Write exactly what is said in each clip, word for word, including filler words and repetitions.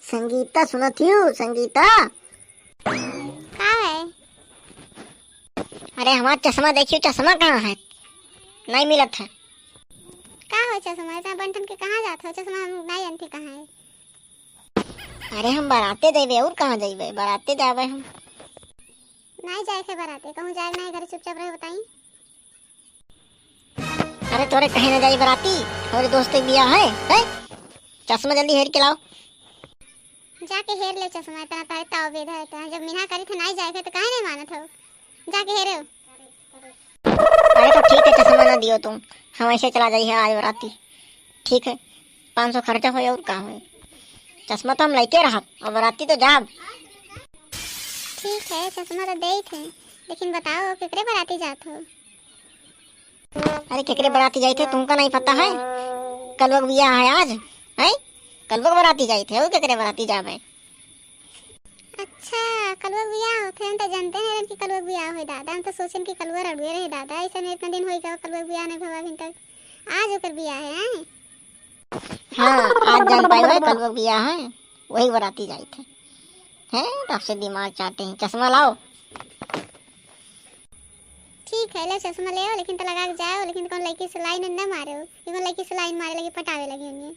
संगीता, सुनत हियो, संगीता? का है? अरे, हमार चश्मा देखियो, चश्मा कहाँ है? नहीं मिलत है। का हो चश्मा? इतना बंठन के कहाँ जात हो? चश्मा हम नहीं जानते कहाँ है। अरे, हम बराते देबे, और कहाँ जाइबे? बराते जाबे हम। नहीं जाए के बराते, कहूँ जाए नहीं, घरे चुपचाप रहे, बताई। अरे, तोरे कहीं ना जाई बराती, तोरे दोस्त के बियाह है, है? चश्मा जल्दी हेर के लाओ। जाके हेर ले चश्मा, इतना तारे ताव बेधा है, इतना जब मिन्हा करी थे नहीं जाए के तो काहे नहीं मानत हो? जाके हेरे हो। अरे, तो ठीक है, चश्मा ना दियो तुम, हम ऐसे चला जाई है आज बराती। ठीक है, पाँच सौ खर्चा होए और का होए, चश्मा तो हम लेके रहब और बराती तो जाब। ठीक है, चश्मा तो देत है, लेकिन बताओ केकरे बराती जात हो? अरे, केकरे बराती जाइत है, तुमका नहीं पता है? कलुआ के बियाह है आज, हैं? कलुआ के बराती जाइत है, वो केकरे बराती जाबे? अच्छा, कलुआ के बियाह होत है, हम तो जानते नहीं रहन कि कलुआ के बियाह होई दादा, हम तो सोचन कि कलुआ रड़ुए रहे दादा, ऐसा नहीं इतना दिन होई गवा कलुआ के बियाह नहीं भवा अभी तक, आज ओकर बियाह है, हैं? हाँ, आज जान पाए हुए कलुआ के बियाह है, वही बराती जाइत है। हैं, तब से दिमाग चाटे हैं, चश्मा लाओ। ठीक है, ले चश्मा ले आओ, लेकिन तो लगा के जाओ, लेकिन कौन लड़की से लाइन न मारे हो, कि कौन लड़की से लाइन मारे लगी, पटावे लगी उन्हें।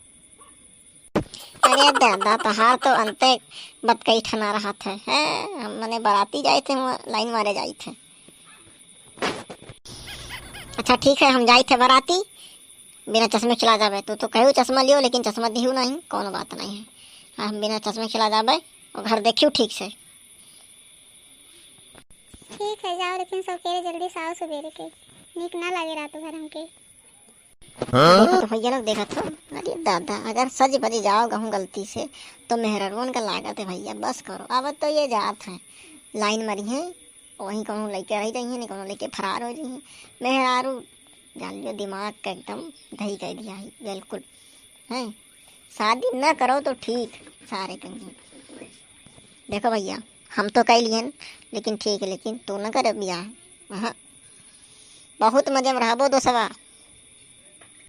अरे दादा, तोहार तो अंते बतकही ठना रहत है, हैं? हम मने बराती जाइत है, वहाँ लाइन मारे जाइत है। अच्छा ठीक है, हम जाइत है बराती, बिना चश्मे चला जाबे। तू तो कहू चश्मा लियो, लेकिन चश्मा दिहू नहीं, कौनो बात नहीं है। हाँ, हम बिना चश्मे चला जाबे और घर देखियो ठीक से। ठीक है, जाओ, लेकिन सवेरे जल्दी से आओ, सवेरे के नीक ना लागे रात भर हमके। हाँ? देखो तो भैया लोग, देखत हो, अरे दादा, अगर सज बज जाओ कहूँ गलती से, तो मेहरारुअन का लागत है भैया, बस करो। अब तो ये जात है, लाइन मरी है, वहीं कहूँ लेके रह जाइए, नहीं कहूँ लेके फरार हो जाइए। मेहरारू जान लियो, दिमाग का एकदम दही कर दिया है बिल्कुल, हैं? शादी न करो तो ठीक, सारे कहीं। देखो भैया, हम तो कह लियन, लेकिन ठीक है, लेकिन तू न कर बियाह। हाँ, बहुत मजे में रहबो दोस्तवा।